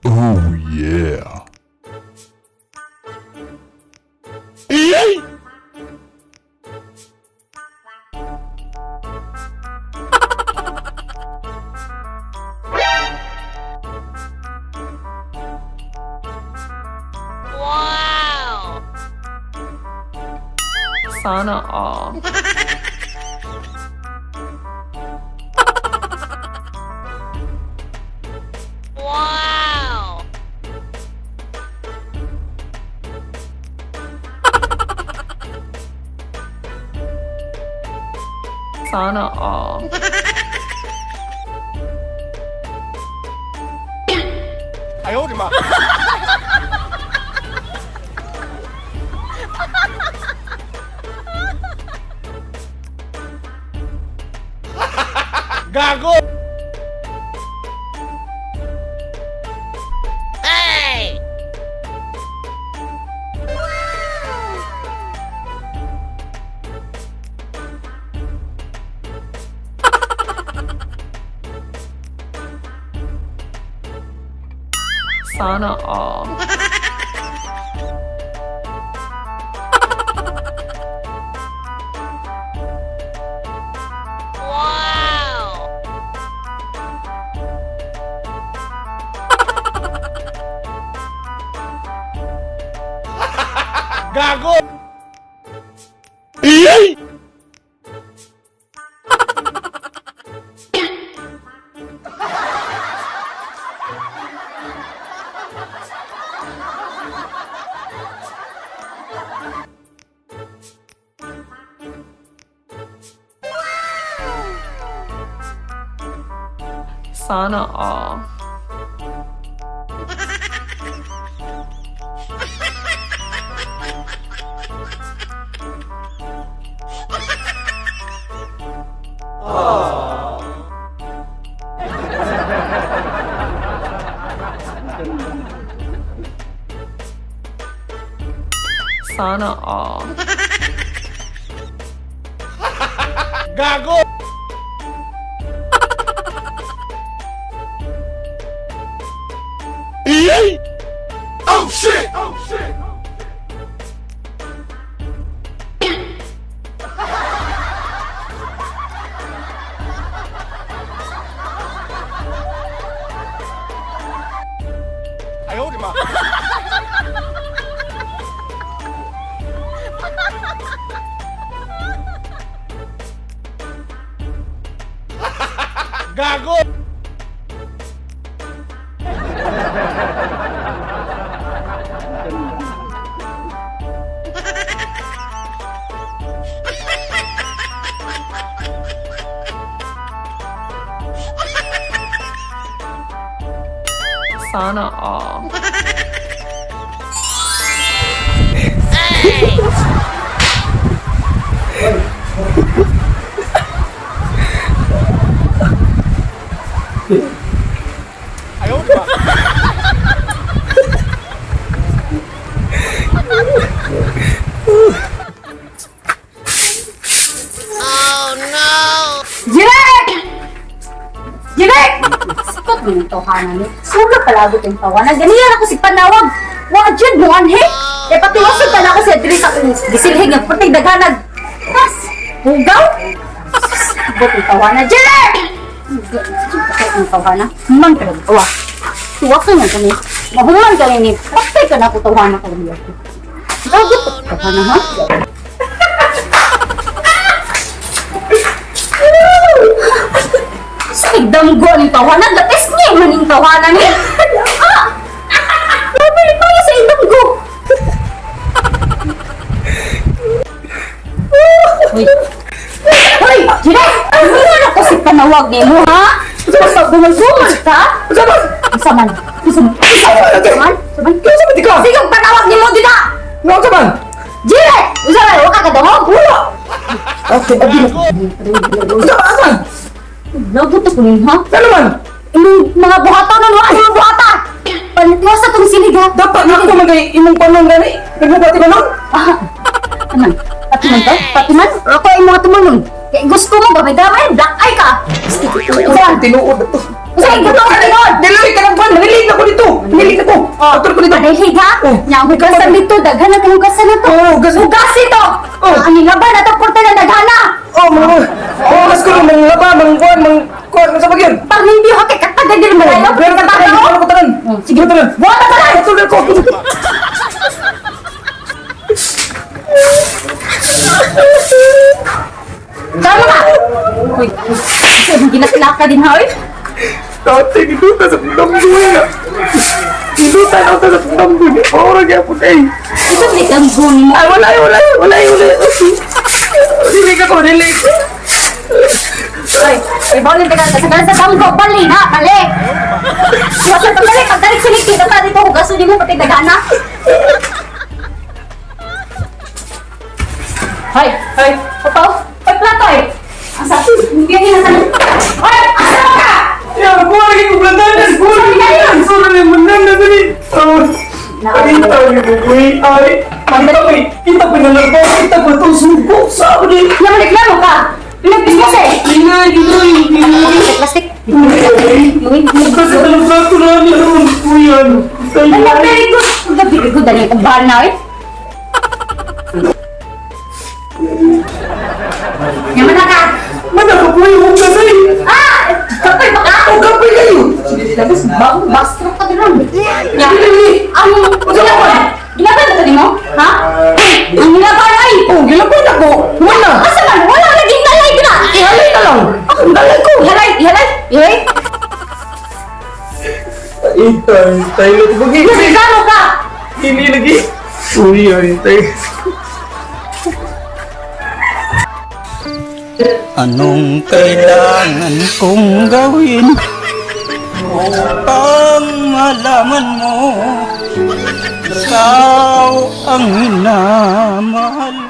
Oh yeah. Wow! Sana all. Wow! Sana all. 哎呦我的妈！Gago! Hey! Sana all. Wow! Gago! Sana all. Sana all. Gago! Oh shit! Oh shit! 哎呦我的妈！Gago! Sana all. Hey! 哎呦我的妈！ Oh no! Jirek! Jirek! Sikot mo yung tawhanan ni. Sula palagot yung tawanan. Ganiyan ako si panawag. Wa jud mo anhe. Kaya patiwasan pa na ako sa diri sa akong gisilhig nga putay daghanag. Pas! Hugaw! Sikot yung tawanan. Jirek! Sikot yung tawanan. Human ka lang tawa. Tuwasan nga kami. Mahuman ka ni. Patay ka na ako tawanan ka lang. Lagot ko tawanan ha? Sa damgo ang tawanan, latis niya maning tawanan niya. Ah! Mabili pa niya sa damgo. Hoy. Hoy, Jira! Ano na ko si panawag ni mo, ha? Sa gumal-gumal ka? Isa man! Isa man! Isa man! Isa man! Isa man! Kinsa man di ka? Sige, panawag ni mo dita! Nga man? Jira! Usa man, wala ka dungog? Wala! Okay, abi na. Unsa ba asan? Lagot ako nun, ha? Ano man? Imong mga buhata nun, wala imong buhata! Panitiwas sa tong silig, ha? Dapat na ako magay imong panon gani. Nagbubati ba nun? Ah, ano? Patiman to? Patiman? Ako ay mga tumalon. Kaya gusto mo ba? May damay, black eye ka! Usa tinuod na to. Usa ay gusto ka tinuod! Diloy ka ng kwan, nalilate na ko dito. Padayhig ha? Oh. Nya, ang hugasan dito, daghan na hugasan na to. Oh, hugasan. Hugas ito! Oh. Ang nilaba na to, porte na daghana. Oh, mga oh, mas ko mga laba, mga kuan, mga kuan, sa bagyan. Pag hindi ho, kay katagan din malayo. Pero Sa tanan, baka, ko tanan. Oh, sige. Tanan. Buhat na tanan! Tulad ko. Tama ka! Uy, ginaklaka din ha, oy. Dati, giduta sa damgo na. Giduta na sa damgo ni. Ora gyapon eh. Ito ni kang guni mo. Ay, wala, wala, wala, wala. Dili ka ko, dili. Oy, oy, bawal ka sa sa damgo, bali na, bali. Wasa pagbalik, pagdalik sila kita ta dito hugason nimo pati dagana. Hoy, hoy, papaw, hoy plato eh. Asa, hindi na sa. Hoy, asa ka? Ya, buwan lagi ko blandanas, buwan lagi. Sura ni mananda dili. Oh. Ay, tawag ko, uy, ay. Kita ko, kita ko nalarbo, kita ko itong subo sa ako di. Naman ka. Pinagpismos eh. Ingay, ingay, ingay. Plastic. Kasi talang plato na niya naman, kuya. Ala, very good. Very good, dali akong bahan na eh. Yaman na ka. Manakapoy mo kasi. Ah! Kapoy ba ka? O, kapoy kayo. Tapos, bagong bastro ka doon. Ya. Ang gilaban. Gilaban ba ito mo? Ha? Ang gilaban ay! Oh, gilaban ako. Wala. Asa man? Wala lagi nalay ka na! Ihalay na lang. Ako, nalay ko. Ihalay! Ihalay! Ihalay! Ito, style ko. Bagay. Nagregalo ka! Hindi lagi. Uy, ay, tayo. Anong kailangan kong gawin upang malaman mo ikaw ang minamahal?